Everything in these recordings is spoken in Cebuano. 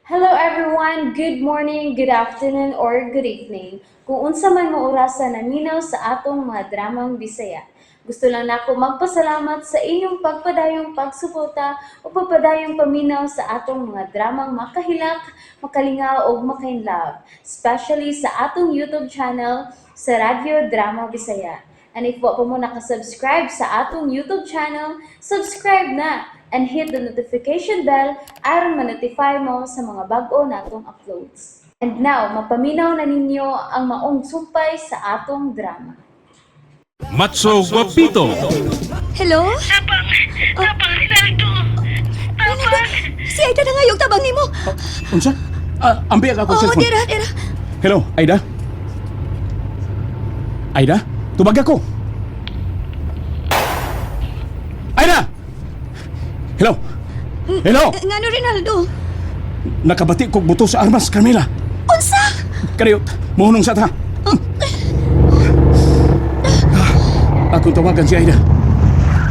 Hello everyone! Good morning, good afternoon, or good evening. Kung unsa man mo orasa naminaw sa atong mga dramang Bisaya. Gusto lang nako magpasalamat sa inyong pagpadayong pagsuporta o pagpadayong paminaw sa atong mga dramang makahilak, makalingaw ug makainlove, especially sa atong YouTube channel sa Radyo Drama Bisaya. And if wa pa mo nakasubscribe sa atong YouTube channel, subscribe na and hit the notification bell aron ma-notify mo sa mga bag-o natong uploads. And now, mapaminaw na ninyo ang maong sumpay sa atong drama. Matso Guapito. Hello? Tabang! Tabang, Rinaldo! Tabang! Si Aida na ngayong tabang nimo. Unsa? Ah, ambi ang akong Oo, cellphone. dira, dira. Hello, Aida? Aida? Tubag ako. Aida! Hello? Hello? Ngano, Rinaldo? Nakabati kog buto sa armas, Carmela. Unsa? Kaniyot, mohunong sa ta. Ah, akong tawagan si Aida.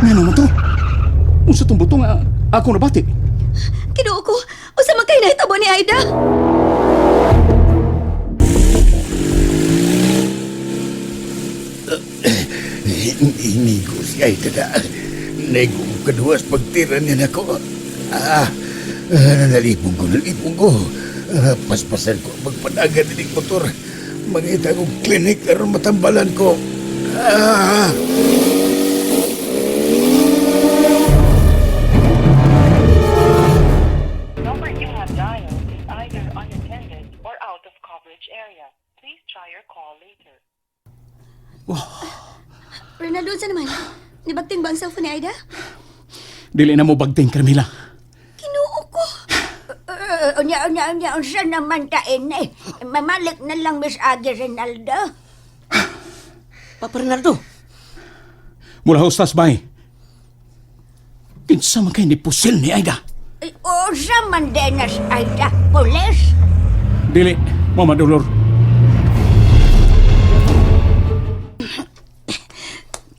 Ngano man to? Unsa tong buto nga ako nabati? Kinuo ko. Unsa man kay nahitabo ni Aida? Inigo si Aida na. Nego ko kaduwas pagtira niya nako. Ah, ah, nalipong ko, nalipong ko. Ah, paspasan ko ang magpanagan ni motor. Mangita kong klinik aron matambalan ko. Ah! Number you have dialed is either unattended or out of coverage area. Please try your call later. Rinaldo, unsa naman? Nibagting ba ang cellphone ni Aida? Dili na mo bagting, Carmela. Kinuo ko. Unya, unya, unya, unsa naman ta ini? Mamalik na lang, Miss Agi Rinaldo. Papa Rinaldo, Mula hostas, bay. Kinsa man kay ni pusil ni Aida? Ay, unsa man din na si Aida? Pulis? Dili, Mama Dolor.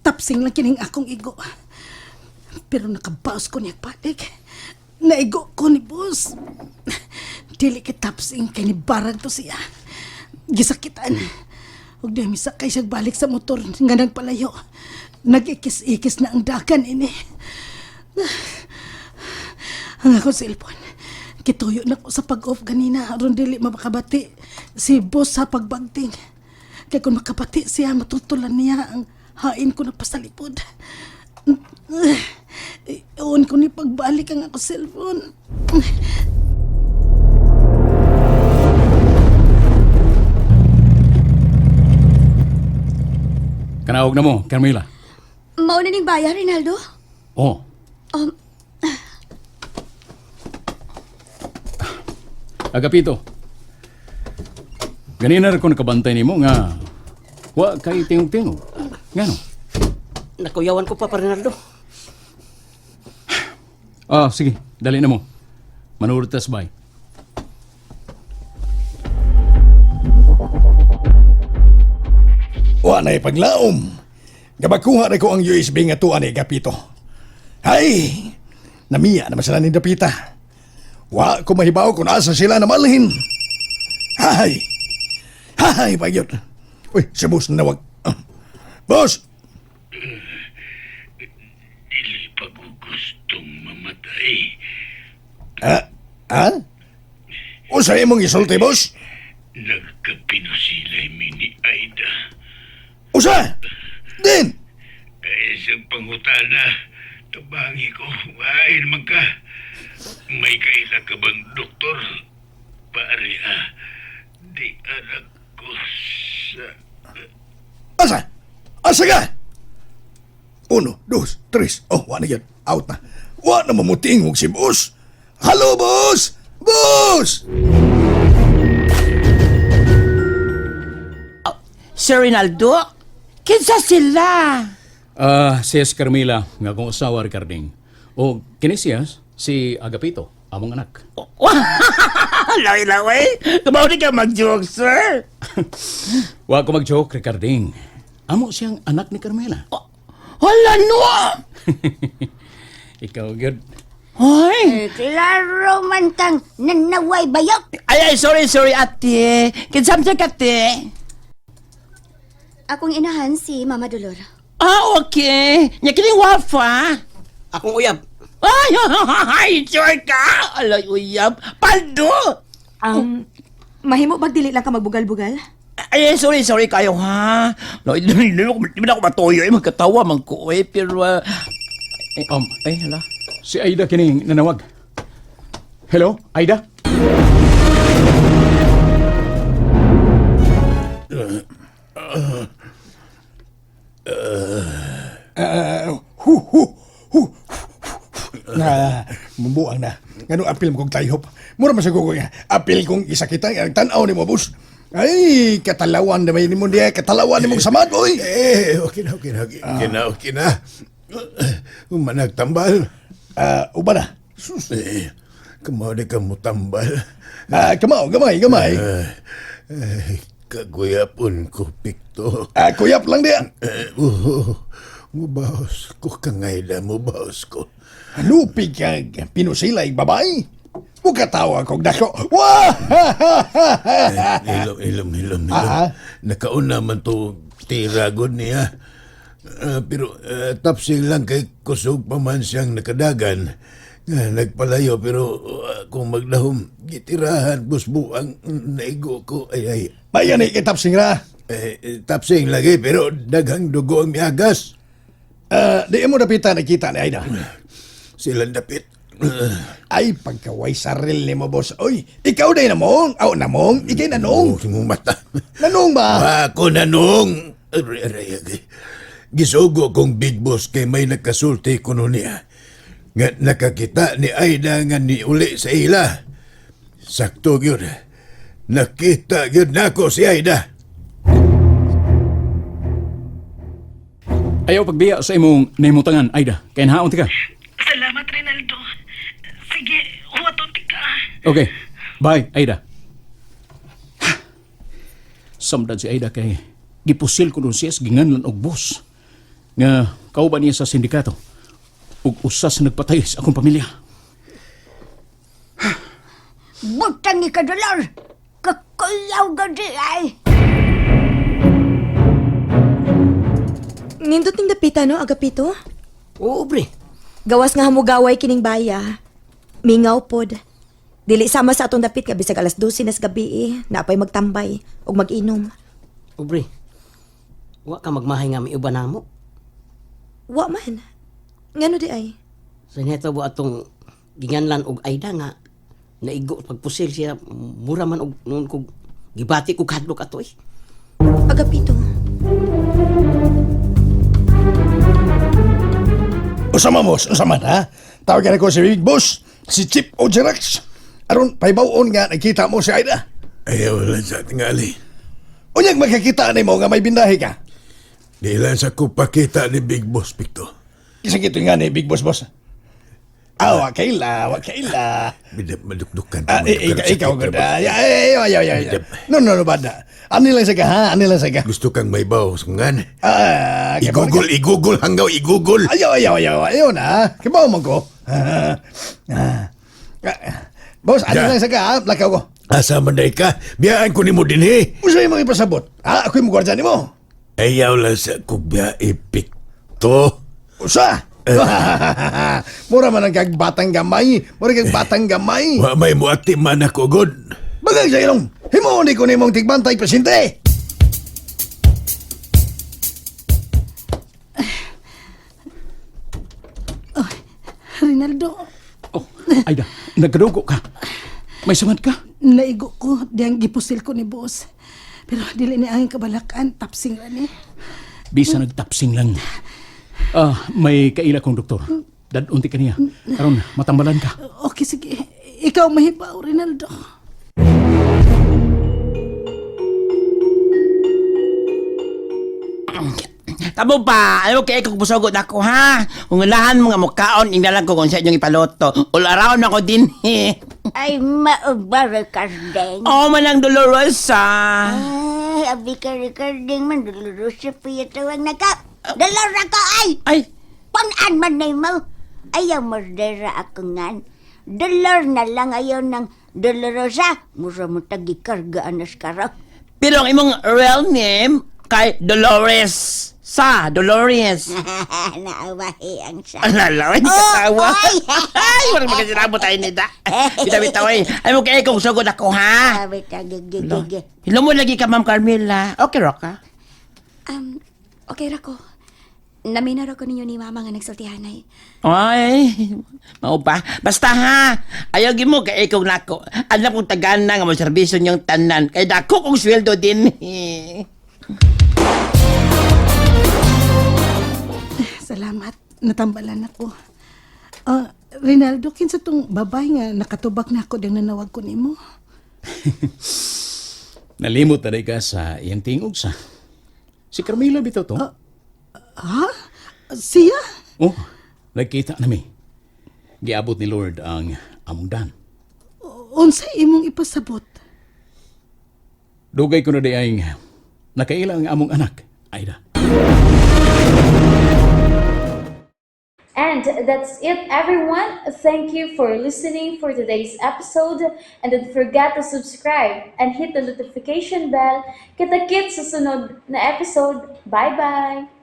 Tapsing lang kining akong igo. Pero nakabaos ko niya patik. Naigo ko ni boss. Dili kay tapsing kay ni barag to siya. Gisakitan. Ug di misakay siya balik sa motor nga nagpalayo. Nag-ikis-ikis na ang dagan ini. Ang akong cellphone. Kituyo na ko sa pag-off ganina aron dili mabakabati si boss sa pagbagting. Kay kung makabati siya, matutulan niya ang hain ko na pasalipod. On ko ni pagbalik ang ako cellphone. Kanaog na mo, Carmela. Mauna ning baya, Rinaldo? Oh, Agapito. Ganina ra ko nakabantay nimo nga wa kay tingog-tingog. Ngano? Nakuyawan ko, Papa Rinaldo. Ah, sige, dali na mo. Manurot tas bay. Wa na ipaglaom. Gabakuha na ko ang USB nga tuan ni Gapito. Hay! Namiya naman sila ni Dapita. Wa ko mahibaw kung asa sila namalhin. Hay! Hay, pagyot. Uy, si boss na nawag. Ah. Boss! Dili pa ko gustong mamatay. Ha? Ha? Usa imong isulti, boss? Nagkapinusilay mi ni Aida. Usa! Din! Kaya siyang pangutana, tabangi ko, ay naman ka. May kaila ka bang doktor? Pare ah, di anak ko sa... Asa? Asa ka? Uno, dos, tres. Oh, wa na yun. Out na. Wa na mamutingog si boss. Hello, boss! Boss! Sir Rinaldo, kinsa sila? Ah, si Carmela nga akong asawa Ricarding. O kini siya si Agapito, among anak. Laway-laway. Kumaw ka mag-joke, sir. Wa ko mag-joke, Ricarding. Amo siyang anak ni Carmela. Wala no! Ikaw gyud. Hoy! Eh, klaro man kang nanaway bayot. Ay, ay, sorry, sorry, ate. Kinsamsa ka, ate. Akong inahan si Mama Dolor. Ah, okay. Nya kining wafa. Akong uyab. Ay, ay, sure ka. Alay, uyab. Paldo! Mahimo bag dili lang ka magbugal-bugal? Ay, ay, sorry, sorry kayo, ha? No, hindi hindi na ako matuyo. Eh, magkatawa man ko, eh. Pero, eh, ay, hala. Si Aida kining nanawag. Hello, Aida? Hu, hu, hu. Na, mabuang na. Ngano apil mo kong tayhop. Mura man sa ko nga. Apil kong isakitan ang tan-aw ni mo, boss. Ay, katalawan na may nimo niya. Katalawan ni mong samad, oy. Eh, okay na, okay na, okay, okay na, okay na. Umanagtambal. Ah, uba na. Sus, eh, kamaw di ka mo tambal. Ah, kamao, gamay, gamay. Eh, kaguyapon ko, Pikto. Ah, kuyap lang diya. Eh, oo, mubaos ko, kangayda, mubaos ko. Lupi ka, pinusilay, babae. Mukatawa kog dako. Wah! Hilom, hilom, hilom, hilom. Ah, ah. Nakauna man to tiragod niya. Ah, pero tapsing lang kay kusog pa man siyang nakadagan. Nga, nagpalayo pero kung magdahom, gitirahan busbuang naigo ko. Ay, ay. Bayan eh, kitapsing ra. Eh, eh, tapsing lagi pero daghang dugo ang miagas. Ah, di mo napita nakita ni Aida. Silang dapit. Ay, pagkaway saril ni mo, boss. Oy, ikaw day namong. Aw, namong. Ikay nanong. Oh, mong mata. Nanong ba? Ako nanong. Aray, aray, aray. Gisugo kong big boss kay may nagkasulti kuno niya. Nga nakakita ni Aida nga niuli sa ila. Sakto gyud. Nakita gyud nako si Aida. Ayaw pagbiya sa imong nahimutangan, Aida. Kay nahaon ti ka. Salamat, Rinaldo. Sige, huwaton ti ka. Okay. Bye, Aida. Samdan si Aida kay gipusil ko nun siya sa ginganlan og boss nga kauban niya sa sindikato ug usa sa nagpatay sa akong pamilya. Butang ni ka, Dolor. Kakuyaw gadi ay. Nindot ning dapita no, Agapito? Oo, bre. Gawas nga hamugaway kining baya. Mingaw pod. Dili sama sa atong dapit nga bisag alas 12 nas gabi eh, napay magtambay ug mag-inom. Ubre. Wa ka magmahay nga miuban namo. Wa man. Ngano di ay? Sa nito atong ginganlan og Aida nga naigo pagpusil siya mura man og noon kog gibati ko kadlok ato eh. Agapito. Usama, boss. Usama na. Tawagan ko si Big Boss, si Chip Ojerax. Aron, paibawon nga nakita mo si Aida. Ayaw lang sa tingali. Unyag makakita ni mo nga may bindahe ka. Di lang sa kupakita ni Big Boss Pikto. Isang ito nga ni Big Boss, boss. Ah, wa kaila, wa kaila. Bidap madukdukan. Ah, ikaw, gud. Ay, ay, ay, ay, ay. No, no, no, bada. Ani lang sa ka, ha? Ani lang sa ka. Gusto kang may baw ngan. Ah, Igugol, igugol, hanggaw igugol. Ayaw, ayaw, ayaw, ayaw na. Kibaw man ko. Ah, ah. Boss, ani Ja. lang sa ka, ha? Lakaw ko. Asa man day ka? Biyaan ko nimo dinhi. Usa imong ipasabot. Ha? Ako'y mugwardya nimo. Ayaw lang sa kubya ipikto. Usa. Mura man ang kag batang gamay. Mura kag batang gamay. Wa may muati man ako god. Bagay sa ilong. Himuon ni ko nimong tigbantay presidente. Rinaldo, Oh, Aida, nagkadugo ka. May samad ka. naigo ko diyang gipusil ko ni boss. Pero dili ni ang kabalakan, tapsing ra ni. Bisa nagtapsing lang. Ah, may kaila kong doktor. Dadunti ka niya. Aron, matambalan ka. Okay, sige. Ikaw mahibaw, Rinaldo. Tabo pa, alam mo kay kung busogot ako ha. Kung unahan mga mukaon, ingdalan ko kung sa inyong ipaluto. All around ako din eh. Ay, mauba, Ricarding. Oh, manang Dolorosa. Ay, abi ka, Ricarding man. Dolorosa pa yatawag na ka. Dolor ka ay! Ay, Panaan man na mo. Ayaw mordera ako ngan. Dolor na lang ayaw ng Dolorosa. Mura mo tagikarga anas karaw. Pero ang imong real name kay Dolores. Sa Dolores. Naawahi ang sa. Alala, hindi ka Oh, tawa. ay. Ay, walang magkasinabot tayo nida. Bitaw, bitaw, ay. Ay mo kay kung sugod ako, ha? Sabi ta, gigi. Hello mo lagi ka, Ma'am Carmela. Okay, Roka? Okay ra ko. Namina ra ko ninyo ni mama nga nagsultihanay. Ay, mao ba? Basta ha, ayaw gi mo kay ikaw nako. Alam kong tagana nga mo serbisyo niyong tanan. Kay dako kong sweldo din. Salamat. Natambalan ako. Ah, Rinaldo, kinsa tong babae nga nakatubag na ako dang nanawag ko nimo? Nalimot na ka sa iyang tingog sa. Si Carmela bitaw to. Ha? Siya? Oh, nagkita nami. Giabot ni Lord ang among dan. Unsay imong ipasabot? Dugay ko na di ay nakaila ang among anak, Aida. And that's it, everyone. Thank you for listening for today's episode. And don't forget to subscribe and hit the notification bell. Kita-kits sa sunod na episode. Bye-bye!